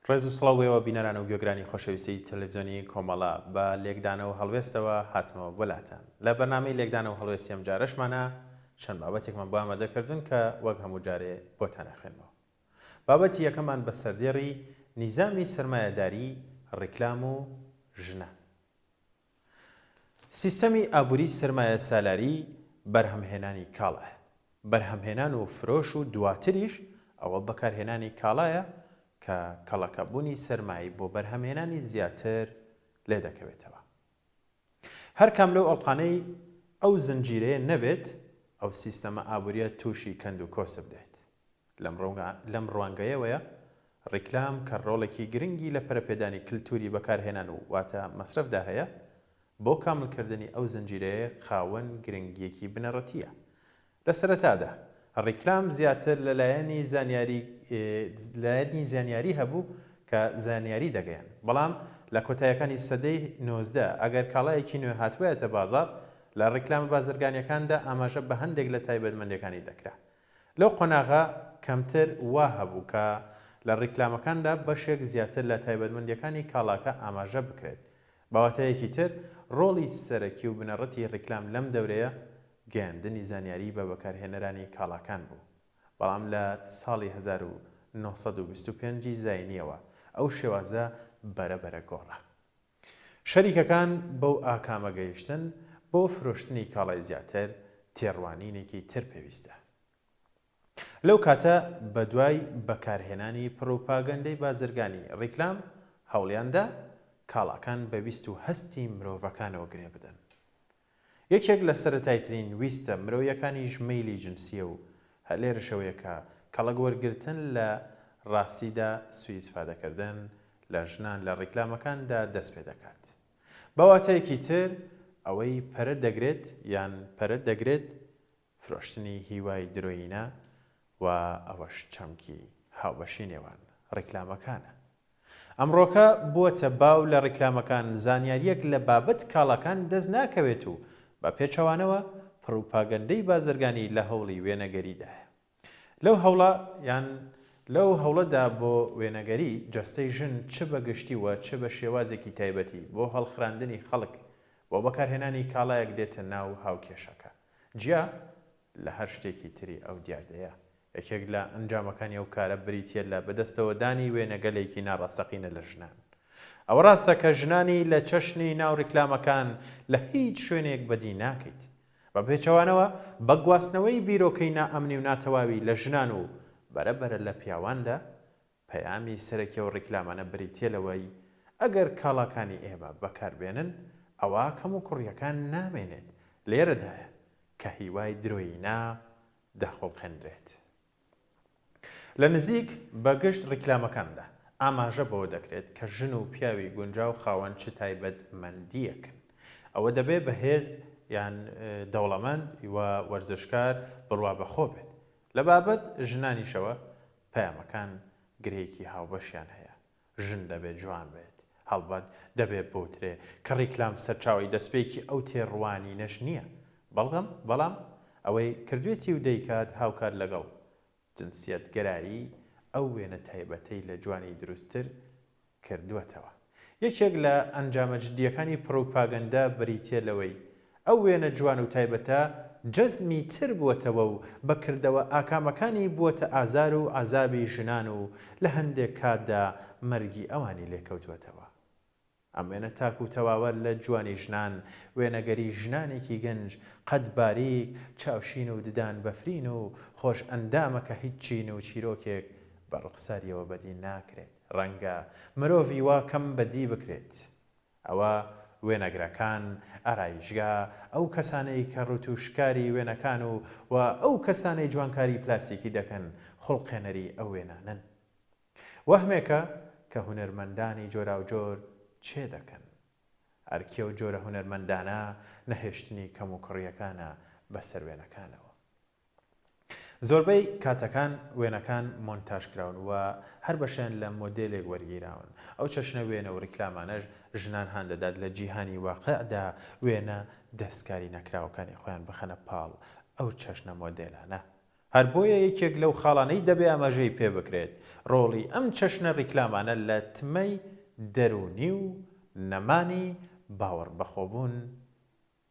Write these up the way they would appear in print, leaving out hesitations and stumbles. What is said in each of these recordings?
ڕێز و سڵاو بۆ ئێوە بینەران و گوێگرانی خۆشەویستی تەلەفزیۆنی کۆمەڵە، بە لێکدانەوە هەڵوێستەوە هاتمەوە بۆ لاتان. لە بەرنامەی لێکدانەوە هەڵوێستی ئەم جارەشمانا چەند بابەتێکمان بۆ ئامادە کردوون کە وەک هەموو جارێ بۆتان ئەخوێنمەوە. بابەتی یەکەمان بە سەردێڕی نیزامی سەرمایەداری، ڕیکلام و ژنە. سیستەمی ئابووری سەرمایەسالاری بەرهەمهێنانی کاڵایە. بەرهەمهێنان و فرۆش و دواتریش ئەوە بەکارهێنانی کاڵایە کە کەڵەکەبوونی سەرمایەی بۆ بەرهەمهێنانی زیاتر لێدەکەوێتەوە. هەر کام لەو ئەڵقانەی ئەو زنجیرەیە نەبێت، ئەو سیستەمە ئابووریە تووشی کەند و کۆسپ دێت. لەم ڕوانگەیەوەیە ڕیکلام کە ڕۆڵێکی گرنگی لە پەرەپێدانی کلتوری بەکارهێنان و واتە مەسرەفدا هەیە، بۆ کاملکردنی ئەو زنجیرەیە خاوەن گرنگییەکی بنەڕەتییە. لە سەرەتادا ڕیکلام زیاتر لە لایەنی زانیاری لایەنی زانیاری هەبوو کە زانیاری دەگەیاند، بەڵام لە کۆتاییەکانی سەدەی 19 ئەگەر کاڵایەکی نوێ هاتبایەتە بازاڕ لە ڕیکلامە بازرگانییەکاندا ئاماژە بە هەندێک لە تایبەتمەندییەکانی دەکرا. لەو قۆناغە کەمتر وا هەبوو کە لە ڕیکلامەکاندا بەشێک زیاتر لە تایبەتمەندییەکانی کاڵاکە ئاماژە بکرێت. بە واتایەکی تر ڕۆڵی سەرەکی و بنەڕەتی ڕیکلام لەم دەورەیە گەیاندنی زانیاری بە بەکارهێنەرانی کاڵاکان بوو. بەڵام لە ساڵی 1925 ی زاینییەوە ئەو شێوازە بەرە بەرە گۆڕا. شەریکەکان بەو ئاکامە گەیشتن بۆ فرۆشتنی کاڵای زیاتر تێڕوانینێکی تر پێویستە. لەو کاتە بەدوای بەکارهێنانی پڕوپاگەندەی بازرگانی، ڕیکلام، هەوڵیان دا کاڵاکان بە ویست و هەستی مرۆڤەکانەوە گرێ بدەن. یەکێک لە سەرەتایترین ویستە مرۆیەکانیش مەیلی جنسییە و هەر لێرەشەوەیە کە کەڵک وەرگرتن لە ڕاستیدا سوئیسفادەکردن لە ژنان لە ڕیکلامەکاندا دەست پێ دەکات. بە واتایەکی تر ئەوەی پەرە دەگرێت یان پەرە دەگرێت فرۆشتنی هیوای درۆیینە و ئەوەش چەمکی هاوبەشی نێوان ڕیکلامەکانە. ئەمڕۆکە بووەتە باو لە ڕیکلامەکان زانیارییەک لە بابەت کاڵاکان دەست ناکەوێت و بە پێچەوانەوە پڕوپاگەندەی بازرگانی لە هەوڵی وێنەگەریدایە. لەو هەوڵە یان لەو هەوڵەدا بۆ وێنەگەری جەستەی ژن چ بە گشتی و چ بە شێوازێکی تایبەتی بۆ هەڵخراندنی خەڵک بۆ بەکارهێنانی کاڵایەک دێتە ناو هاوکێشەکە جیا لە هەر شتێکی تری ئەو دیاردەیە. یەکێک لە ئەنجامەکانی ئەو کارە بریتییە لە بەدەستەوەدانی وێنەگەلێکی ناڕاستەقینە لە ژنان. ئەوە ڕاستە کە ژنانی لە چەشنی ناو ڕیکلامەکان لە هیچ شوێنێک بەدی ناکەیت. بە پێچەوانەوە بە گواستنەوەی بیرۆکەی نائەمنی و ناتەواوی لە ژنان و بەرە بەرە لە پیاواندا، پەیامی سەرەکی ئەو ڕیکلامانە بریتییە لەوەی ئەگەر کاڵاکانی ئێمە بەکاربێنن ئەوا کەموکوڕییەکان نامێنێت، لێرەدایە کە هیوای درۆیینە دەخوڵقێنرێت. لە نزیک بە گشت ڕیکلامەکاندا ئاماژە بەوە دەکرێت کە ژن و پیاوی گونجاو خاوەن چ تایبەتمەندییەکن. ئەوە دەبێ بەهێز یان دەوڵەمەند و وەرزشکار بڕوا بەخۆ بێت. لە بابەت ژنانیشەوە پەیامەکان گرێیەکی هاوبەشیان هەیە، ژن دەبێ جوان بێت. هەڵبەت دەبێ بوترێ کە ڕیکلام سەرچاوەی دەسپێکی ئەو تێڕوانینەش نییە، بەڵام بەڵام ئەوەی کردوێتی و دەیکات هاوکات لەگەڵ جنسیەتگەرایی ئەو وێنە تایبەتەی لە جوانی دروستتر کردووەتەوە. یەکێک لە ئەنجامە جدییەکانی پڕوپاگەندە بریتییە لەوەی ئەو وێنە جوان و تایبەتە جەزمی تر بووەتەوە و بە کردەوە ئاکامەکانی بووەتە ئازار و عەزابی ژنان و لە هەندێک کاتدا مەرگی ئەوانی لێکەوتووەتەوە. ئەم وێنە تاک و تەواوە لە جوانی ژنان، وێنەگەری ژنانێکی گەنج، قەد باریک، چاوشین و ددان بەفرین و خۆش ئەندامە کە هیچ چین و چیرۆکێک بە ڕوخساریەوە بەدی ناکرێت. ڕەنگە مرۆڤی وا کەم بەدی بکرێت. ئەوە وێنەگرەکان، ئارایشگا، ئەو کەسانەی کە ڕوتوشکاری وێنەکان و و ئەو کەسانەی جوانکاری پلاستیکی دەکەن خوڵقێنەری ئەو وێنانەن. وەهمێکە کە هونەرمەندانی جۆراوجۆر چێ دەکەن. ئەرکی ئەو جۆرە هونەرمەندانە نەهێشتنی کەموکوڕییەکانە بەسەر وێنەکانەوە. زۆربەی کاتەکان وێنەکان مۆنتاژ کراون و هەر بەشیان لە مۆدێلێک وەرگیراون. ئەو چەشنە وێنە و ریکلامانەش ژنان هان دەدات لە جیهانی واقیعدا وێنە دەستکاری نەکراوەکانی خۆیان بخەنە پاڵ ئەو چەشنە مۆدێلانە. هەر بۆیە یەکێک لەو خاڵانەی دەبێ ئاماژەی پێ بکرێت، ڕۆڵی ئەم چەشنە ڕیکلامانە لە تمەی دەروونی و نەمانی باوەڕبەخۆبوون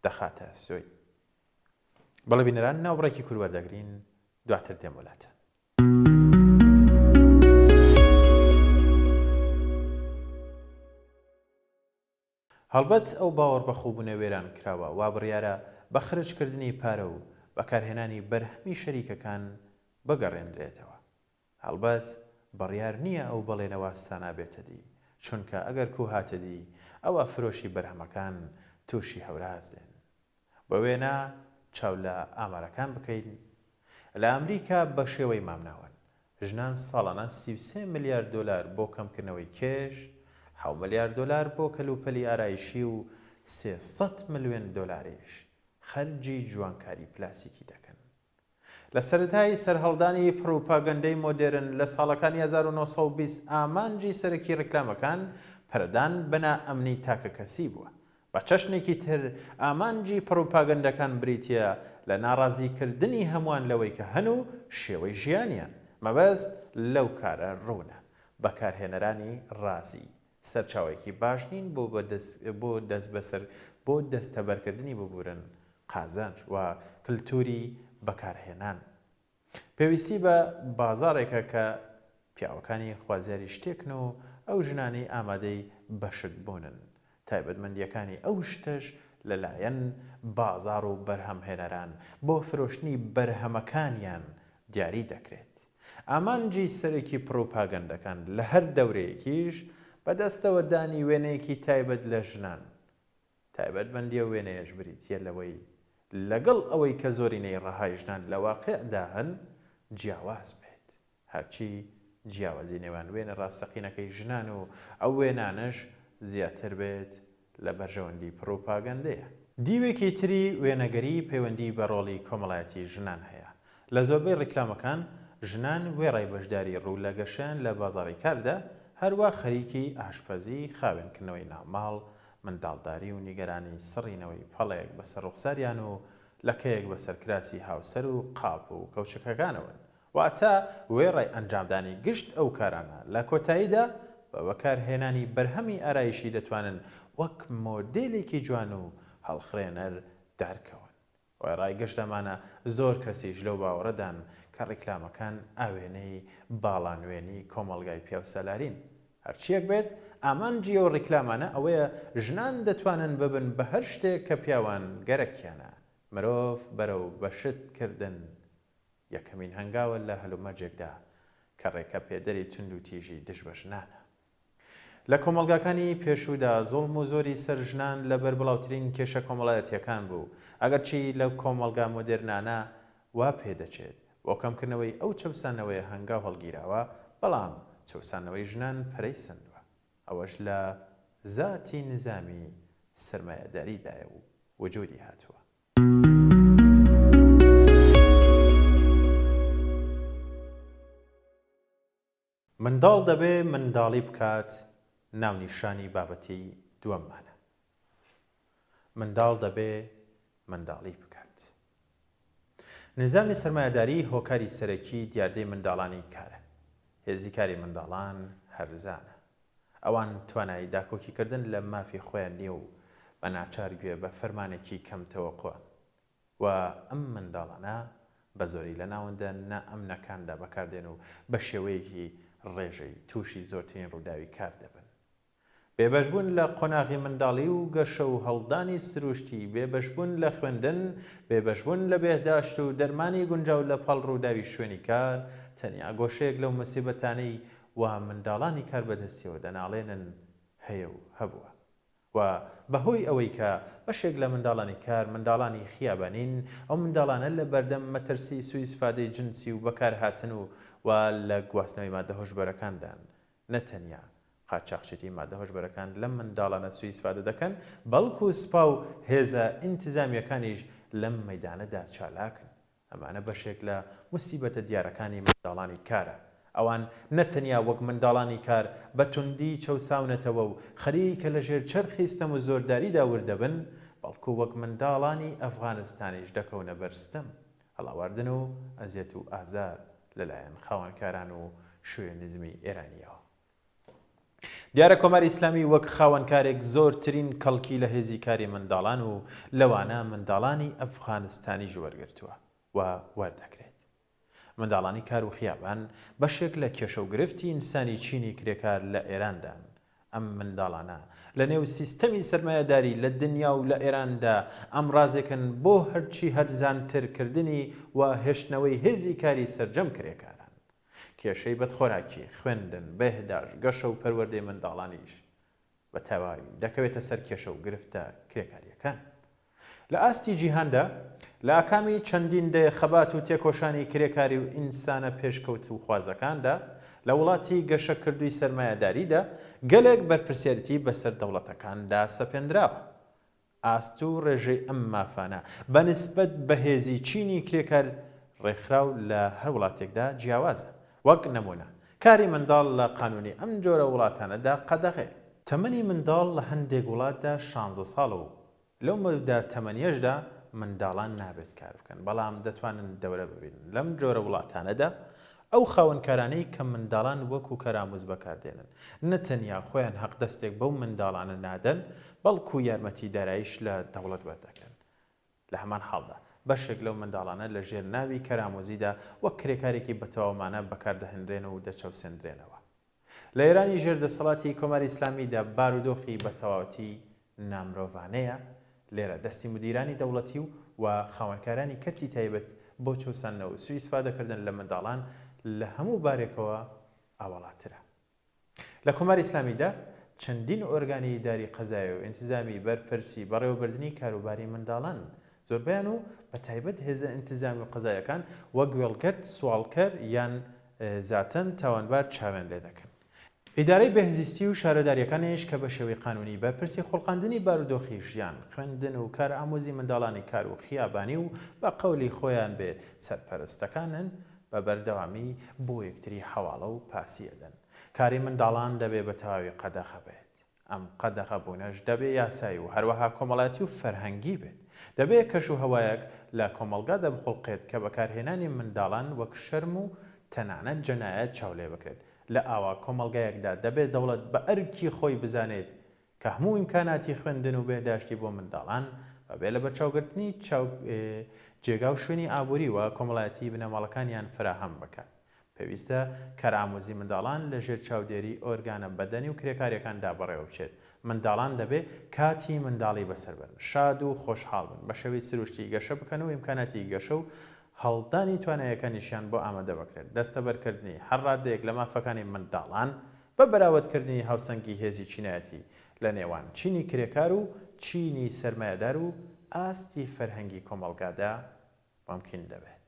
دەخاتە ئەستۆی. بەڵێ بینەران ناوبڕێکی کورت وەردەگرین دواتر دێم وەلاتان. هەڵبەت ئەو باوەڕبەخۆبوونە وێرانکراوە وا بڕیارە بە خرجکردنی پارە و بەکارهێنانی بەرهەمی شەریکەکان بگەڕێنرێتەوە. هەڵبەت بڕیار نییە ئەو بەڵێنە واستانە بێتە دی، چونکە ئەگەر کو هاتە دی، ئەوا فرۆشی بەرهەمەکان تووشی هەوراز دێن. بۆ وێنە چاو لە ئامارەکان بکەین، لە ئەمریکا بە شێوەی مامناوەند، ژنان ساڵانە 33 ملیار دۆلار بۆ کەمکردنەوەی کێش، حەو ملیار دۆلار بۆ کەلوپەلی ئارایشی و 300 ملیۆن دۆلاریش خەرجی جوانکاری پلاسیکی دەکەن. لە سەرەتای سەرهەڵدانی پڕوپاگەندەی مۆدێرن لە ساڵەکانی 1920 ئامانجی سەرەکی ڕیکلامەکان پەرەدان بە نائەمنی تاکەکەسی بووە. بە چەشنێکی تر ئامانجی پڕوپاگەندەکان بریتییە لە ناڕازیکردنی هەمووان لەوەی کە هەن و شێوەی ژیانیان. مەبەست لەو کارە ڕوونە. بەکارهێنەرانی ڕازی سەرچاوەیەکی باش نین بۆ بۆ دەستبەسەر بۆ دەستەبەرکردنی ببورن قازانج و کلتوری بەکارهێنان پێویستی بە بازاڕێکە کە پیاوەکانی خوازیاری شتێکن و ئەو ژنانەی ئامادەی بە شت بوونن تایبەتمەندییەکانی ئەو شتەش لەلایەن بازاڕ و بەرهەمهێنەران بۆ فرۆشتنی بەرهەمەکانیان دیاری دەکرێت. ئامانجی سەرەکی پڕوپاگەندەکان لە هەر دەورەیەکیش بەدەستەوە دانی وێنەیەکی تایبەت لە ژنان. تایبەتمەندی ئەو وێنەیەش بریتییە لەوەی لەگەڵ ئەوەی کە زۆرینەی ڕەهای ژنان لە واقیعدا هەن جیاواز بێت. هەرچی جیاوازی نێوان وێنە ڕاستەقینەکەی ژنان و ئەو وێنانەش زیاتر بێت لە بەرژەوەندی پڕوپاگەندەیە. دیوێکی تری وێنەگەری پەیوەندی بە ڕۆڵی کۆمەڵایەتی ژنان هەیە. لە زۆربەی ڕیکلامەکان ژنان وێڕای بەشداری ڕوو لە گەشەیان لە بازاڕی کاردا، هەروا خەریکی ئاشپەزی، خاوێنکردنەوەی ناوماڵ، منداڵداری و نیگەرانی سڕینەوەی پەڵەیەک بەسەر ڕوخساریان و لەکەیەک بەسەر کراسی هاوسەر و قاپ و کەوچەکەکانەوەن. واتە وێڕای ئەنجامدانی گشت ئەو کارانە، لە کۆتاییدا بە بەکارهێنانی بەرهەمی ئارایشی دەتوانن وەک مۆدێلێکی جوان و هەڵخرێنەر دەرکەون. وێڕای گشت ئەمانە زۆر کەسیش لەو باوەڕەدان کە ڕیکلامەکان ئاوێنەی باڵانوێنی کۆمەڵگای پیاوسالارین. هەرچییەک بێت، ئامانجی ئەو ڕیکلامانە ئەوەیە ژنان دەتوانن ببن بە هەر شتێک کە پیاوان گەرەکیانە. مرۆڤ بەرەو بەشت کردن یەکەمین هەنگاوە لە هەلومەرجێکدا کە ڕێکەپێدەری توندوتیژی دژ بە ژنانە. لە کۆمەڵگاکانی پێشوودا زوڵم و زۆری سەر ژنان لە بەربڵاوترین کێشە کۆمەڵایەتییەکان بوو، ئەگەرچی لەو کۆمەڵگا مۆدێرنانە وا پێدەچێت بۆ کەمکردنەوەی ئەو چەوسانەوەیە هەنگاو هەڵگیراوە، بەڵام چەوسانەوەی ژنان پەرەی سەندووە، ئەوەش لە زاتی نیزامی سەرمایەداریدایە و وجودی هاتووە. منداڵ دەبێ منداڵی بکات ناونیشانی بابەتی دووەممانە. منداڵ دەبێ منداڵی بکات. نیزامی سەرمایەداری هۆکاری سەرەکی دیاردەی منداڵانی کارە. هێزی کاری منداڵان هەرزانە. ئەوان توانایی داکۆکیکردن لە مافی خۆیان نییە و بە ناچار گوێ بە فەرمانێکی کەم تەوەقوعن. و ئەم منداڵانە بە زۆری لە ناوەندە نائەمنەکاندا بەکاردێن و بە شێوەیەکی ڕێژەیی تووشی زۆرترین ڕووداوی کار دەبن. بێبەشبوون لە قۆناغی منداڵی و گەشە و هەڵدانی سروشتی، بێبەشبوون لە خوێندن، بێبەشبوون لە بێهداشت و دەرمانی گونجاو لە پاڵ ڕووداوی شوێنی کار، تەنیا گۆشەیەک لەو مسیبەتانەی وا منداڵانی کار بەدەستیەوە دەناڵێنن هەیە و هەبووە. و بەهۆی ئەوەی کە بەشێک لە منداڵانی کار منداڵانی خیابانین، ئەو منداڵانە لە بەردەم مەترسی سوئیسفادەی جنسی و بەکارهاتن و و لە گواستنەوەی مادە هۆشبەرەکاندان. نە تەنیا قاچاخچێتی مادە هۆشبەرەکان لەم منداڵانە سوئیسفادە دەکەن، بەڵکو سپا و هێزە ئینتزامییەکانیش لەم مەیدانەدا چالاکن. ئەمانە بەشێک لە موسیبەتە دیارەکانی منداڵانی کارە. ئەوان نە تەنیا وەک منداڵانی کار بە توندی چەوساونەتەوە و خەریکە لە ژێر چەرخی ستەم و زۆرداریدا ورد دەبن، بەڵکو وەک منداڵانی ئەفغانستانیش دەکەونە بەر ستەم. هەڵاواردن و ئەزیەت و ئازار لەلایەن خاوەنکاران و شوێنیزمی ئێرانییەوە. دیارە کۆماری ئیسلامی وەک خاوەنکارێک زۆرترین کەڵکی لە هێزی کاری منداڵان و لەوانە منداڵانی ئەفغانستانیش وەرگرتووە و وەردەگرێت. منداڵانی کار و خیابان بەشێک لە کێشە و گرفتی ئینسانی چینی کرێکار لە ئێراندان. ئەم منداڵانە لە نێو سیستەمی سەرمایەداری لە دنیا و لە ئێراندا ئامڕازێکن بۆ هەرچی هەرزانتر کردنی و هێشتنەوەی هێزی کاری سەرجەم کرێکاران. کێشەی بەدخۆراکی، خوێندن، بێهداشت، گەشە و پەروەردەی منداڵانیش بە تەواوی دەکەوێتە سەر کێشە و گرفتە کرێکارییەکان. لە ئاستی جیهاندا، لە ئاکامی چەندین دەیە خەبات و تێکۆشانی کرێکاری و ئینسانە پێشکەوتووخوازەکاندا، لە وڵاتی گەشەکردووی سەرمایەداریدا، گەلێک بەرپرسیارێتی بەسەر دەوڵەتەکاندا سەپێندراوە. ئاست و ڕێژەی ئەم مافانە بە نیسبەت بەهێزی چینی کرێکار ڕێکخراو لە هەر وڵاتێکدا جیاوازە. وەک نموونە، کاری منداڵ لە قانوونی ئەم جۆرە وڵاتانەدا قەدەغەیە. تەمەنی منداڵ لە هەندێک وڵاتدا شانزە ساڵە و لەو مەودا تەمەنیەشدا منداڵان نابێت کار بکەن، بەڵام دەتوانن دەورە ببینن. لەم جۆرە وڵاتانەدا ئەو خاوەنکارانەی کە منداڵان وەکو کارئاموز بەکاردێنن، نە تەنیا خۆیان هەقدەستێک بەو منداڵانە نادەن، بەڵکو یارمەتی داراییش لە دەوڵەت وەردەگرن. لە هەمان حاڵدا، بەشێک لەو منداڵانە لە ژێر ناوی کارئاموزیدا وەک کرێکارێکی بەتەواومانا بەکاردەهێنرێن و دەچەوسێندرێنەوە. لە ئێرانی ژێر دەسەڵاتی کۆماری ئیسلامیدا بارودۆخی بە تەواوەتی نامرۆڤانەیە، لێرە دەستی مودیرانی دەوڵەتی و و خاوەنکارانی کەرتی تایبەت بۆ چەوساندنەوە و سوئیسفادەکردن لە منداڵان لە هەموو بارێکەوە ئاوەڵاترە. لە کۆماری ئیسلامیدا چەندین ئۆرگانی ئیداری قەزایی و ئینتزامی بەرپرسی بەڕێوەبردنی کاروباری منداڵان زۆربەیان و بە تایبەت هێزە ئینتزامی و قەزایەکان وەک وێڵگەرد، سواڵکەر یان زاتەن تاوانبار چاویان لێ دەکەن. ئیدارەی بێهزیستی و شارەدارییەکانیش کە بە شێوەی قانوونی بەرپرسی خوڵقاندنی بارودۆخی ژیان، خوێندن و کارئامۆزی منداڵانی کار و خیابانی و بە قەولی خۆیان بێ سەرپەرستەکانن، بە بەردەوامی بۆ یەکتری حەواڵە و پاسی ئەدەن. کاری منداڵان دەبێ بە تەواوی قەدەغە بێت. ئەم قەدەغەبوونەش دەبێ یاسایی و هەروەها کۆمەڵایەتی و فەرهەنگی بێت. دەبێ کەش و هەوایەک لە کۆمەڵگادا بخوڵقێت کە بەکارهێنانی منداڵان وەک شەرم و تەنانەت جەنایەت چاو لێ بکرێت. لە ئاوا کۆمەڵگایەکدا دەبێ دەوڵەت بە ئەرکی خۆی بزانێت کە هەموو ئیمکاناتی خوێندن و بێهداشتی بۆ منداڵان بە بێ لەبەرچاوگرتنی چاو جێگا و شوێنی ئابووری و کۆمەڵایەتیی بنەماڵەکانیان فەراهەم بکات. پێویستە کارئامۆزی منداڵان لە ژێر چاودێری ئۆرگانە بەدەنی و کرێکاریەکاندا بەڕێوەبچێت. منداڵان دەبێ کاتی منداڵی بەسەر بەرن، شاد و خۆشحاڵ بن، بە شێوەی سروشتی گەشە بکەن و ئیمکاناتی گەشە و هەڵدانی توانایەکانیشیان بۆ ئامادە بکرێت. دەستەبەرکردنی هەر ڕادەیەک لە مافەکانی منداڵان بە بەراوردکردنی هاوسەنگی هێزی چینایەتی لە نێوان چینی کرێکار و چینی سەرمایەدار و ئاستی فەرهەنگی کۆمەڵگادا مومکین دەبێت.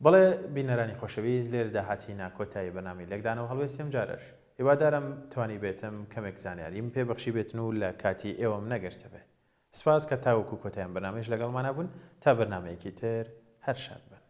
بەڵێ بینەرانی خۆشەویست لێرەدا هاتینە کۆتایی بەرنامەی لێکدانەوە هەڵوێستی ئەمجارەش هیوادارم توانیبێتم کەمێک زانیاریم پێ بەخشیبێتن و لە کاتی ئێوەم نەگرتبێت سپاس کە تاوەکو کۆتایی ئەم بەرنامەیش لەگەڵمانا بوون تا بەرنامەیەکی تر هەر شاد بن.